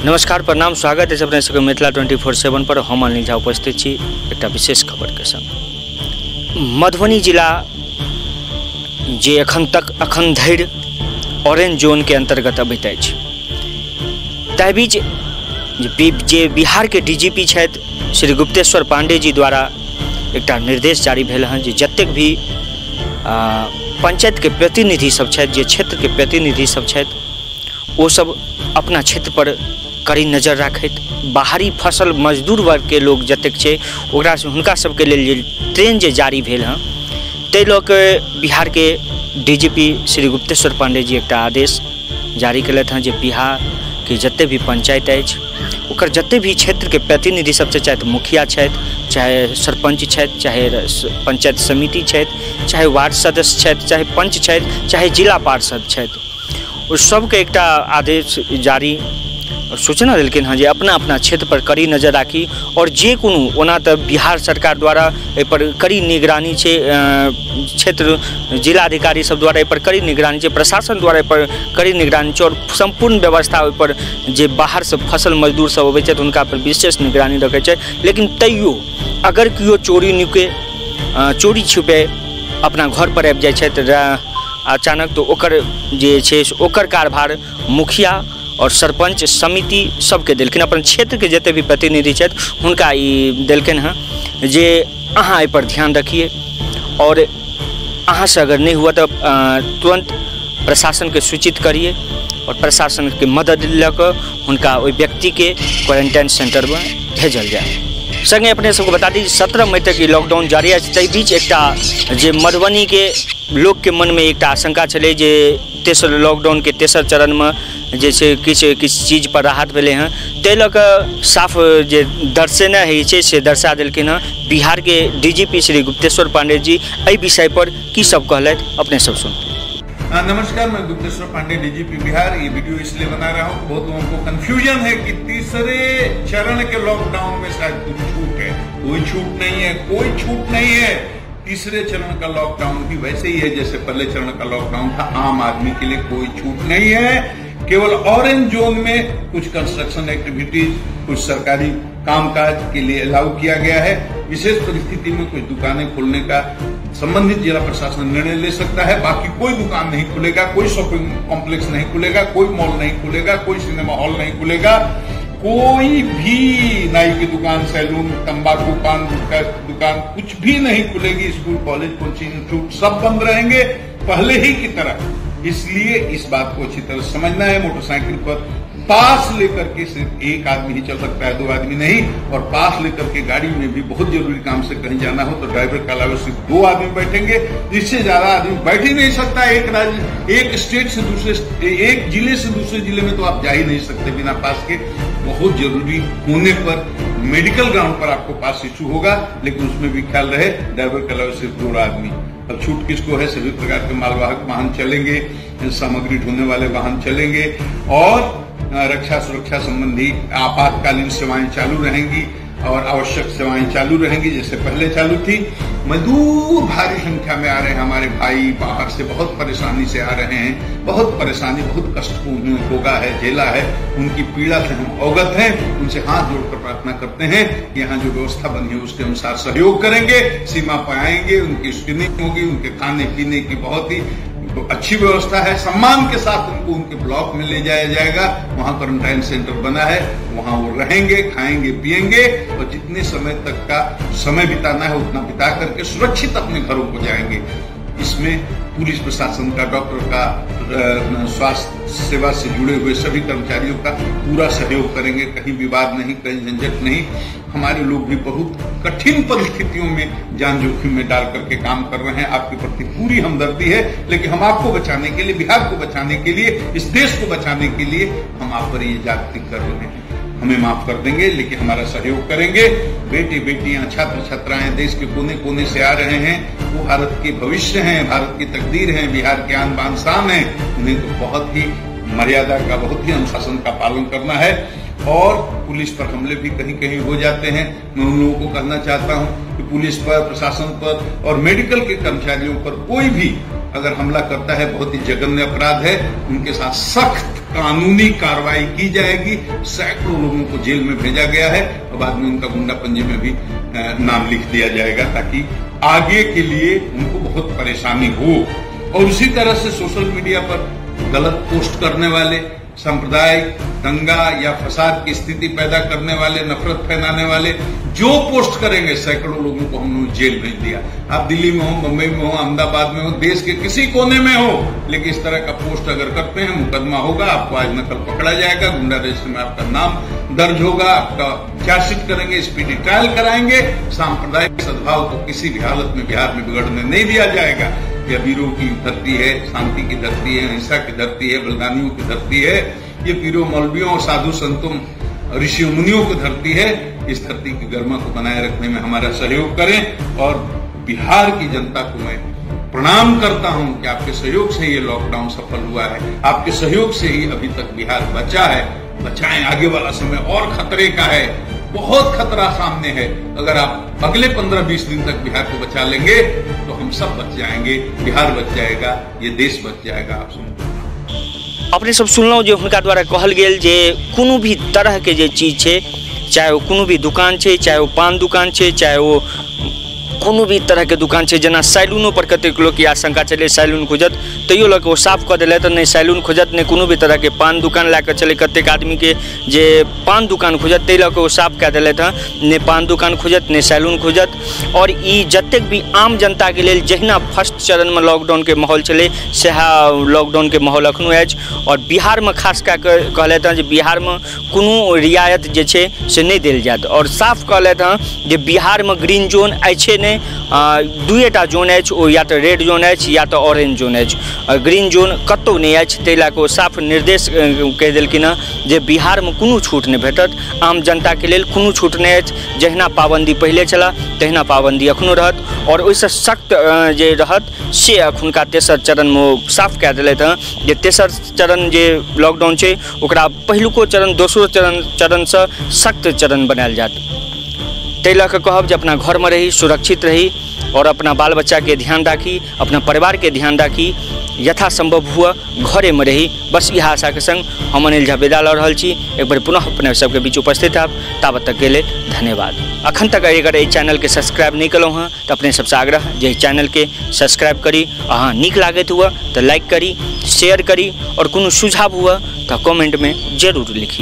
नमस्कार, प्रणाम, स्वागत है अपने सबके मिथिला 24/7 पर। हम अनिल झा उपस्थित छी एकटा विशेष खबर के संग। मधुबनी जिला जे अखन धरि ऑरेंज जोन के अंतर्गत अबैत अछि, ताहि बीच जे बिहार के डीजीपी छथि श्री गुप्तेश्वर पांडे जी द्वारा एकटा निर्देश जारी भेल हँ जे जतेक भी पंचायत के प्रतिनिधि सब छथि, जे क्षेत्र के प्रतिनिधि सब छथि, ओ सब अपना क्षेत्र पर कड़ी नजर राखैत बाहरी फसल मजदूर वर्ग के लोग जतेक छै ओकरा हुनका सबके लेल जे ट्रेन जे जारी भेल हँ ताहि लऽ कऽ बिहार के डीजीपी श्री गुप्तेश्वर पांडे जी एकटा आदेश जारी केलथि हँ जे बिहार के जते भी पंचायत अछि ओकर जते भी क्षेत्र के प्रतिनिधि सब छै, चाहे मुखिया छथि, चाहे सरपंच छथि, चाहे पंचायत समिति छथि, चाहे वार्ड सदस्य छथि, चाहे पंच छथि, चाहे जिला पार्षद छथि, ओ सबके एकटा आदेश जारी सूचना देलखिन हँ जे अपना अपना क्षेत्र पर कड़ी नजर राखी। और जे कोनो ओना तऽ बिहार सरकार द्वारा एहिपर कड़ी निगरानी छै, क्षेत्र जिलाधिकारी सब द्वारा एहिपर कड़ी निगरानी छै, प्रशासन द्वारा एहिपर कड़ी निगरानी छै और सम्पूर्ण व्यवस्था ओहिपर जे बाहरसँ फसल मजदूर सब अबै छथि हुनका पर विशेष निगरानी रखै छै। लेकिन तैयो अगर केओ चोरी छिपे अपना घर पर आबि जाइ छथि अचानक, तऽ ओकर जे छै ओकर कारभार मुखिया और सरपंच समिति सबके देलखिन, अपन क्षेत्रके जते भी प्रतिनिधि छथि हुनका ई देलखिन हँ जे अहाँ एहिपर ध्यान रखिए और अहाँसँ अगर नहि हुआ तऽ तुरंत प्रशासनके सूचित करिए और प्रशासनके मदद लऽ कऽ हुनका ओहि व्यक्तिके क्वारेंटाइन सेंटरमे भेजल जाय। संगे अपने सबके बता दी 17 मई तक ई लॉकडाउन जारी अछि। ताहि बीच एकटा जे मधुबनीके लोकके मनमे एकटा आशंका छलै जे तेसर लॉकडाउनके तेसर चरणमे जे छै किछु किछु चीज पर राहत भेलै हँ, ताहि लऽ कऽ साफ जे दर्शेनाइ होइ छै से दर्शा देलखिन हँ बिहार के डीजीपी श्री गुप्तेश्वर पांडे जी। एहि विषय पर की सब कहलथि अपने सब सुनते। नमस्कार, मैं गुप्तेश्वर पांडे डीजीपी बिहार। ये वीडियो इसलिए बना रहा हूँ, बहुत लोगों को कंफ्यूजन है कि तीसरे चरण के लॉकडाउन में शायद कुछ छूट है। कोई छूट नहीं है, कोई छूट नहीं है। तीसरे चरण का लॉकडाउन भी वैसे ही है जैसे पहले चरण का लॉकडाउन था। आम आदमी के लिए कोई छूट नहीं है। केवल ऑरेंज जोन में कुछ कंस्ट्रक्शन एक्टिविटीज, कुछ सरकारी कामकाज के लिए अलाउ किया गया है। विशेष परिस्थिति में कुछ दुकानें खोलने का संबंधित जिला प्रशासन निर्णय ले सकता है। बाकी कोई दुकान नहीं खुलेगा, कोई शॉपिंग कॉम्प्लेक्स नहीं खुलेगा, कोई मॉल नहीं खुलेगा, कोई सिनेमा हॉल नहीं खुलेगा, कोई भी नाई की दुकान, सैलून, तंबाकू पान गुटखा दुकान कुछ भी नहीं खुलेगी। स्कूल, कॉलेज, कोचिंग इंस्टीट्यूट सब बंद रहेंगे पहले ही की तरह। इसलिए इस बात को अच्छी तरह समझना है। मोटरसाइकिल पर पास लेकर के सिर्फ एक आदमी ही चल सकता है, दो आदमी नहीं। और पास लेकर के गाड़ी में भी बहुत जरूरी काम से कहीं जाना हो तो ड्राइवर के अलावा सिर्फ दो आदमी बैठेंगे, इससे ज्यादा आदमी बैठ ही नहीं सकता। एक राज्य, एक स्टेट से दूसरे, एक जिले से दूसरे जिले में तो आप जा ही नहीं सकते बिना पास के। बहुत जरूरी होने पर मेडिकल ग्राउंड पर आपको पास इशू होगा, लेकिन उसमें भी ख्याल रहे ड्राइवर के अलावा सिर्फ दो आदमी। अब छूट किसको है? सभी प्रकार के मालवाहक वाहन चलेंगे, सामग्री ढोने वाले वाहन चलेंगे और रक्षा सुरक्षा संबंधी आपातकालीन सेवाएं चालू रहेंगी और आवश्यक सेवाएं चालू रहेंगी जैसे पहले चालू थी। मजदूर भारी संख्या में आ रहे हैं, हमारे भाई बाहर से बहुत परेशानी से आ रहे हैं। बहुत परेशानी, बहुत कष्ट उन्होंने भोगा है, झेला है। उनकी पीड़ा से हम अवगत हैं। उनसे हाथ जोड़कर प्रार्थना करते हैं कि यहाँ जो व्यवस्था बनी है उसके अनुसार सहयोग करेंगे, सीमा पर आएंगे, उनकी स्क्रीनिंग होगी, उनके खाने पीने की बहुत ही अच्छी व्यवस्था है। सम्मान के साथ उनको उनके ब्लॉक में ले जाया जाएगा। वहां क्वारंटाइन सेंटर बना है, वहां वो रहेंगे, खाएंगे, पिएंगे और जितने समय तक का समय बिताना है उतना बिता करके सुरक्षित अपने घरों को जाएंगे। इसमें पुलिस प्रशासन का, डॉक्टर का, स्वास्थ्य सेवा से जुड़े हुए सभी कर्मचारियों का पूरा सहयोग करेंगे। कहीं विवाद नहीं, कहीं झंझट नहीं। हमारे लोग भी बहुत कठिन परिस्थितियों में जान जोखिम में डाल करके काम कर रहे हैं। आपके प्रति पूरी हमदर्दी है, लेकिन हम आपको बचाने के लिए, बिहार को बचाने के लिए, इस देश को बचाने के लिए हम आप पर ये जागृति कर रहे हैं। हमें माफ कर देंगे, लेकिन हमारा सहयोग करेंगे। बेटे बेटियां, छात्र छात्राएं देश के कोने कोने से आ रहे हैं। वो भारत के भविष्य हैं, भारत की तकदीर हैं, बिहार के आन बान शान हैं। उन्हें तो बहुत ही मर्यादा का, बहुत ही अनुशासन का पालन करना है। और पुलिस पर हमले भी कहीं कहीं हो जाते हैं। मैं उन लोगों को कहना चाहता हूं कि पुलिस पर, प्रशासन पर और मेडिकल के कर्मचारियों पर कोई भी अगर हमला करता है बहुत ही जघन्य अपराध है, उनके साथ सख्त कानूनी कार्रवाई की जाएगी। सैकड़ों लोगों को जेल में भेजा गया है और बाद में उनका गुंडा पंजे में भी नाम लिख दिया जाएगा ताकि आगे के लिए उनको बहुत परेशानी हो। और उसी तरह से सोशल मीडिया पर गलत पोस्ट करने वाले, सांप्रदायिक दंगा या फसाद की स्थिति पैदा करने वाले, नफरत फैलाने वाले जो पोस्ट करेंगे, सैकड़ों लोगों को हमने जेल भेज दिया। आप दिल्ली में हो, मुंबई में हो, अहमदाबाद में हो, देश के किसी कोने में हो, लेकिन इस तरह का पोस्ट अगर करते हैं मुकदमा होगा, आपको आज न कल पकड़ा जाएगा, गुंडा रजिस्टर में आपका नाम दर्ज होगा, आपका चार्जशीट करेंगे, स्पीडी ट्रायल कराएंगे। सांप्रदायिक सद्भाव को किसी भी हालत में बिहार में बिगड़ने नहीं दिया जाएगा। यह वीरों की धरती है, शांति की धरती है, अहिंसा की धरती है, बलिदानियों की धरती है। ये पीरों मौलवियों और साधु संतों ऋषि मुनियों की धरती है। इस धरती की गरिमा को बनाए रखने में हमारा सहयोग करें। और बिहार की जनता को मैं प्रणाम करता हूं कि आपके सहयोग से ये लॉकडाउन सफल हुआ है, आपके सहयोग से ही अभी तक बिहार बचा है। बचाएं, आगे वाला समय और खतरे का है, बहुत खतरा सामने है। अगर आप अगले 15-20 दिन तक बिहार को बचा लेंगे तो हम सब बच जाएंगे, बिहार बच जाएगा, ये देश बच जाएगा। आप सुन अपने सब सुनलहुँ जे हुनका द्वारा कहल गेल जे कोनो भी तरह के जे चीज छै, चाहे वो कोनो भी दुकान छै, चाहे वो पान दुकान छै, चाहे वो कोनो भी तरह के दुकान छै, जेना सैलूनो पर कतेक लोक के आशंका छलै सैलून खुजत, तैयो लऽ कऽ ओ साफ कऽ देलथि, नहि सैलून खुजत, नहि कोनो भी तरहके पान दुकान लए कऽ चलै। कतेक आदमीके जे पान दुकान खुजत ताहि लऽ कऽ ओ साफ कए देलथि हँ, नहि पान दुकान खुजत, नहि सैलून खुजत। और ई जतेक भी आम जनताके लेल जहिना फर्स्ट चरणमे लॉकडाउनके माहौल छलै सएह लॉकडाउनके माहौल एखनो अछि। और बिहारमे खास कए कऽ कहलथि हँ जे बिहारमे कोनो रियायत जे छै से नहि देल जायत। और साफ कहलथि हँ जे बिहारमे ग्रीन जोन अछि नहि, दुएटा जोन अछि, ओ या तऽ रेड जोन अछि या तऽ ऑरेंज जोन अछि, ग्रीन जोन कतहु नहि अछि। ताहि लए कऽ ओ साफ निर्देश कहि देलखिन हँ जे बिहारमे कोनो छूट नहि भेटत, आम जनताके लेल कोनो छूट नहि अछि। जहिना पाबंदी पहिले छलए तहिना पाबंदी एखनो रहत और ओहिसँ सख्त जे रहत से एखुनका तेसर चरणमे ओ साफ कए देलथि हँ जे तेसर चरण जे लॉकडाउन छै ओकरा पहिलुको चरण दोसरो चरणसँ सख्त चरण बनायल जायत। ताहि लऽ कऽ कहब जे अपना घरमे रही, सुरक्षित रही और अपना बाल बच्चाके ध्यान राखी, अपना परिवारके ध्यान राखी, यथासंभव हुआ घरेमे रही। बस इएह आशाके संग हम अनिल झा विदा लऽ रहल छी। एक बेर पुनः अपने सबके बीच उपस्थित हब, ताबत तक के लेल धन्यवाद। अखन तक अगर एहि चैनलके सब्सक्राइब नहि केलहुँ हँ तऽ अपने सबसँ आग्रह जे एहि चैनलके सब्सक्राइब करी। अहाँ नीक लागैत हुआ तऽ लाइक करी, शेयर करी और कोनो सुझाव हुआ तऽ कमेंटमे जरूर लिखी।